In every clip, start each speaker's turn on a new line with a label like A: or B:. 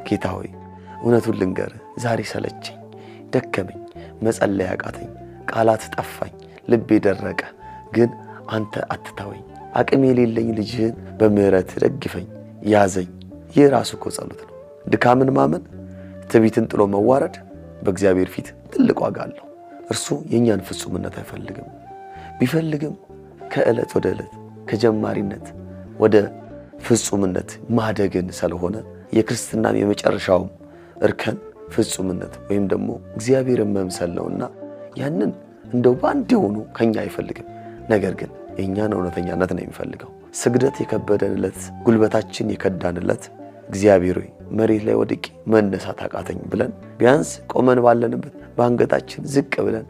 A: ጌታ ሆይ እውነቱን ልንገርህ፣ ዛሬ ሰለቸኝ፣ ደከመኝ፣ መጸለይ አቃተኝ፣ ቃላት ጠፋኝ፣ ልቤ ደረቀ። ግን አንተ አትተወኝ። አቅም የሌለኝ ልጅህን በምሕረት ደግፈኝ፣ ያዘኝ። ይህ ራሱ እኮ ጸሎት ነው። ድካምን ማመን፣ ትዕቢትን ጥሎ መዋረድ በእግዚአብሔር ፊት ትልቅ ዋጋ አለው። እርሱ የእኛን ፍጹምነት አይፈልግም። ቢፈልግም ከዕለት ወደ ዕለት ከጀማሪነት ወደ ፍጹምነት ማደግን ስለሆነ የክርስትናም የመጨረሻውም እርከን ፍጹምነት ወይም ደግሞ እግዚአብሔርን መምሰል ነውና ያንን እንደው በአንድ የሆኑ ከኛ አይፈልግም። ነገር ግን የእኛን እውነተኛነት ነው የሚፈልገው። ስግደት የከበደንለት፣ ጉልበታችን የከዳንለት፣ እግዚአብሔር ሆይ መሬት ላይ ወድቄ መነሳት አቃተኝ ብለን ቢያንስ ቆመን ባለንበት በአንገታችን ዝቅ ብለን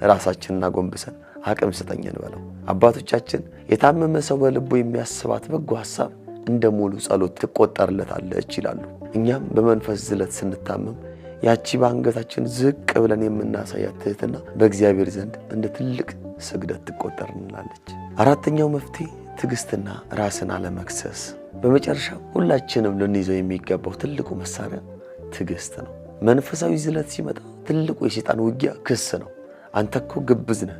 A: ራሳችንን አጎንብሰን አቅም ስጠኝ እንበለው። አባቶቻችን የታመመ ሰው በልቡ የሚያስባት በጎ ሐሳብ እንደ ሙሉ ጸሎት ትቆጠርለታለች ይላሉ። እኛም በመንፈስ ዝለት ስንታመም ያቺ በአንገታችን ዝቅ ብለን የምናሳያት ትህትና በእግዚአብሔር ዘንድ እንደ ትልቅ ስግደት ትቆጠርልናለች። አራተኛው መፍትሄ ትዕግስትና ራስን አለመክሰስ። በመጨረሻ ሁላችንም ልንይዘው የሚገባው ትልቁ መሳሪያ ትዕግስት ነው። መንፈሳዊ ዝለት ሲመጣ ትልቁ የሰይጣን ውጊያ ክስ ነው። አንተ እኮ ግብዝ ነህ፣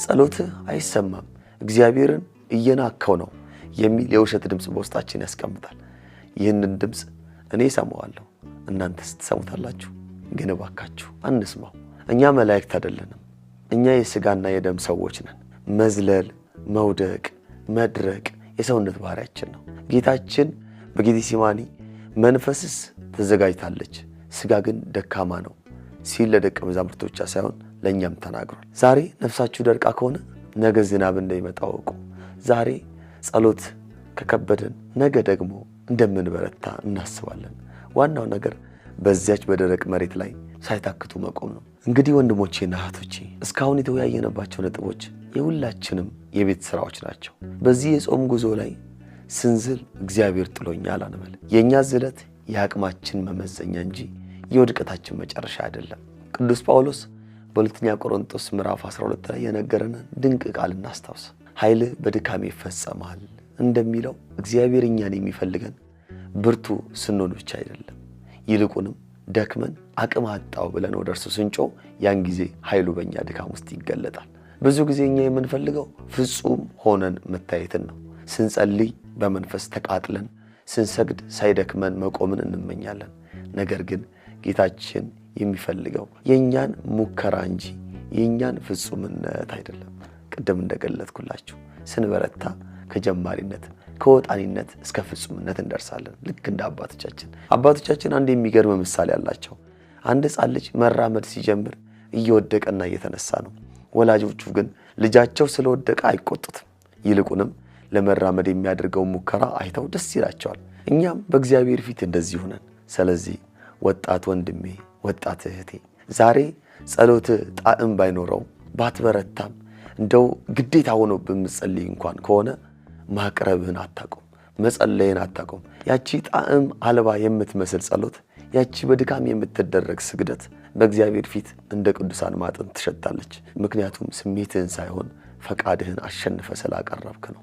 A: ጸሎትህ አይሰማም፣ እግዚአብሔርን እየናከው ነው የሚል የውሸት ድምፅ በውስጣችን ያስቀምጣል። ይህንን ድምፅ እኔ እሰማዋለሁ፣ እናንተስ ትሰሙታላችሁ? ግን እባካችሁ አንስማው። እኛ መላእክት አይደለንም። እኛ የሥጋና የደም ሰዎች ነን። መዝለል፣ መውደቅ፣ መድረቅ የሰውነት ባህሪያችን ነው። ጌታችን በጌቴሴማኒ መንፈስስ ተዘጋጅታለች፣ ሥጋ ግን ደካማ ነው ሲል ለደቀ መዛሙርቱ ብቻ ሳይሆን ለእኛም ተናግሯል። ዛሬ ነፍሳችሁ ደርቃ ከሆነ ነገ ዝናብ እንደሚመጣ እወቁ። ዛሬ ጸሎት ከከበደን ነገ ደግሞ እንደምንበረታ እናስባለን። ዋናው ነገር በዚያች በደረቅ መሬት ላይ ሳይታክቱ መቆም ነው። እንግዲህ ወንድሞቼና እህቶቼ እስካሁን የተወያየንባቸው ነጥቦች የሁላችንም የቤት ስራዎች ናቸው። በዚህ የጾም ጉዞ ላይ ስንዝል እግዚአብሔር ጥሎኛል አንበል። የእኛ ዝለት የአቅማችን መመዘኛ እንጂ የውድቀታችን መጨረሻ አይደለም። ቅዱስ ጳውሎስ በሁለተኛ ቆሮንቶስ ምዕራፍ 12 ላይ የነገረንን ድንቅ ቃል እናስታውስ። ኃይልህ በድካሜ ይፈጸማል እንደሚለው እግዚአብሔር እኛን የሚፈልገን ብርቱ ስንሆን ብቻ አይደለም፣ ይልቁንም ደክመን አቅም አጣው ብለን ወደ እርሱ ስንጮህ ያን ጊዜ ኃይሉ በእኛ ድካም ውስጥ ይገለጣል። ብዙ ጊዜ እኛ የምንፈልገው ፍጹም ሆነን መታየትን ነው። ስንጸልይ በመንፈስ ተቃጥለን፣ ስንሰግድ ሳይደክመን መቆምን እንመኛለን። ነገር ግን ጌታችን የሚፈልገው የእኛን ሙከራ እንጂ የእኛን ፍጹምነት አይደለም። ቅድም እንደገለጥኩላችሁ ስንበረታ ከጀማሪነት ከወጣኒነት እስከ ፍጹምነት እንደርሳለን። ልክ እንደ አባቶቻችን። አባቶቻችን አንድ የሚገርም ምሳሌ አላቸው። አንድ ሕፃን ልጅ መራመድ ሲጀምር እየወደቀና እየተነሳ ነው። ወላጆቹ ግን ልጃቸው ስለወደቀ አይቆጡትም። ይልቁንም ለመራመድ የሚያደርገውን ሙከራ አይተው ደስ ይላቸዋል። እኛም በእግዚአብሔር ፊት እንደዚህ ሆነን። ስለዚህ ወጣት ወንድሜ፣ ወጣት እህቴ ዛሬ ጸሎት ጣዕም ባይኖረው ባትበረታም፣ እንደው ግዴታ ሆኖ በምትጸልይ እንኳን ከሆነ ማቅረብህን አታቁም፣ መጸለይን አታቁም። ያቺ ጣዕም አልባ የምትመስል ጸሎት፣ ያቺ በድካም የምትደረግ ስግደት በእግዚአብሔር ፊት እንደ ቅዱሳን ማጠን ትሸታለች። ምክንያቱም ስሜትህን ሳይሆን ፈቃድህን አሸንፈ ስላቀረብክ ነው።